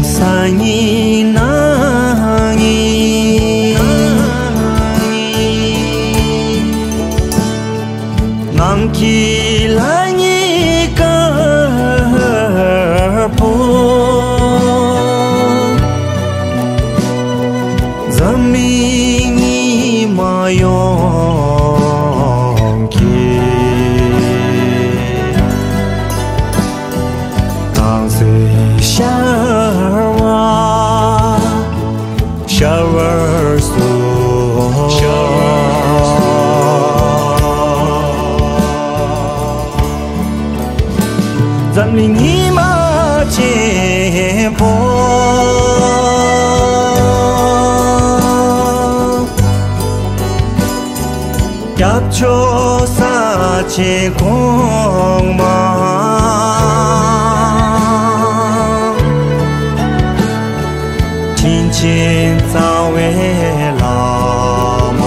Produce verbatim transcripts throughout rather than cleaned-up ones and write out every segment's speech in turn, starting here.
སང་ཉིན་གནངས་ཉིན། ནམ་མཁའི་ལྷ་ཉིད་དཀར་པོ། འཛམ་གླིང་ཉི་མ་ཡོངས་ཀྱི། སྣང་སྲིད་ཤར་བ། ཤར་བར་གསོལ། འཛམ་གླིང་ཉི་མ་ཆེན་པོ། སྐྱབས་མཆོག་ས་ཆེན་གོང་མ། དྲིན་ཆེན་རྩ་བའི་བླ་མ།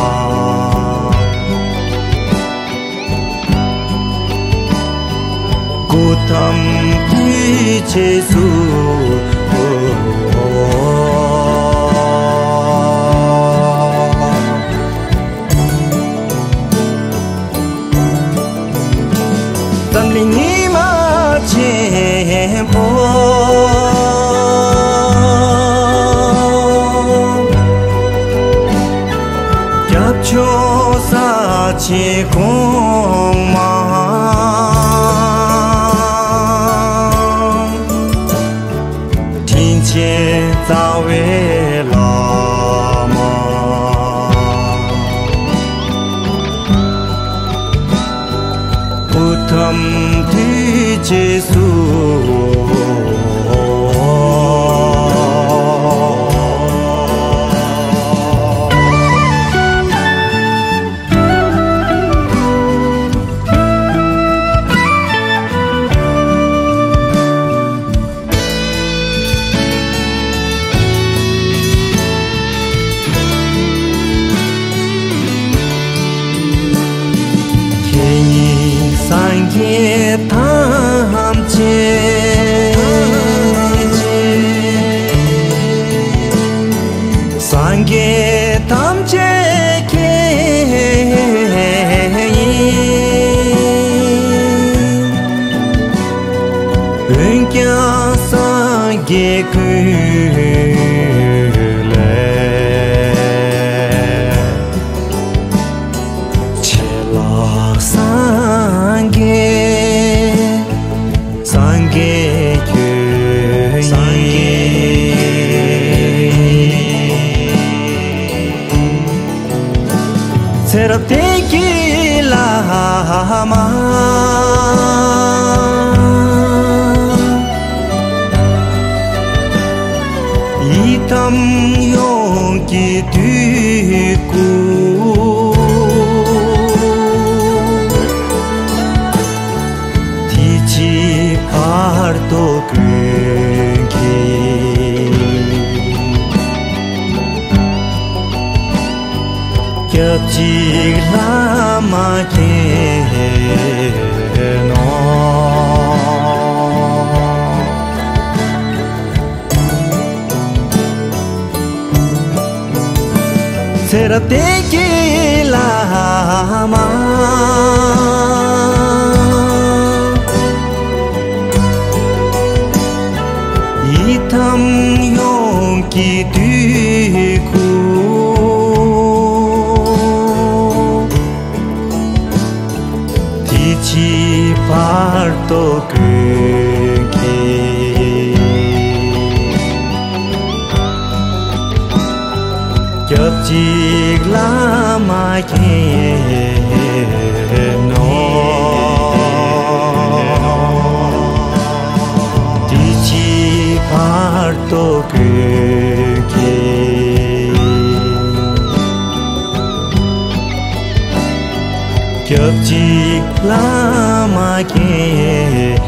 སྐུ་ཐམས་དུས་གཅིག་ཏུ། འཛམ་གླིང་ཉི་མ་ཆེན་པོ། སྐྱབས་མཆོག་ས་ཆེན་གོང་མ། དྲིན་ཆེན་རྩ་བའི་བླ་མ། སྐུ་ཐམས་དུས་གཅིག་ཏུ། ཁྱེད་ཉིད་སངས་རྒྱས་ཐམས་ཅད། སངས་རྒྱས་ཐམས་ཅད་ཁྱེད་ཡིན། འོན་ཀྱང་སངས་རྒྱས་ཀུན་ལས། ཆེ་ལགས་སངས་རྒྱས། སངས་རྒྱས་ཁྱོད་ཡིན། སངས་རྒྱས། ཚེ་རབས་གཏན་གྱི་བླ་མ། ཡི་དམ་ཡོངས་ཀྱི་དུས་ཀུན། དུས་བཞི་བར་དོ་ཀུན་གྱི། སྐྱབས་གཅིག་བླ་མ་མཁྱེན་ནོ། ཚེ་རབས་གཏན་གྱི་བླ་མ། ཡི་དམ་ཡོངས་ཀྱི་དུས་ཀུན། དུས་བཞི་བར་དོ་ཀུན་གྱི། སྐྱབས་གཅིག་བླ་མ་མཁྱེན་ནོ། དུས་བཞི་བར་དོ་ཀུན་གྱི། སྐྱབས་གཅིག་བླ་མ་མཁྱེན་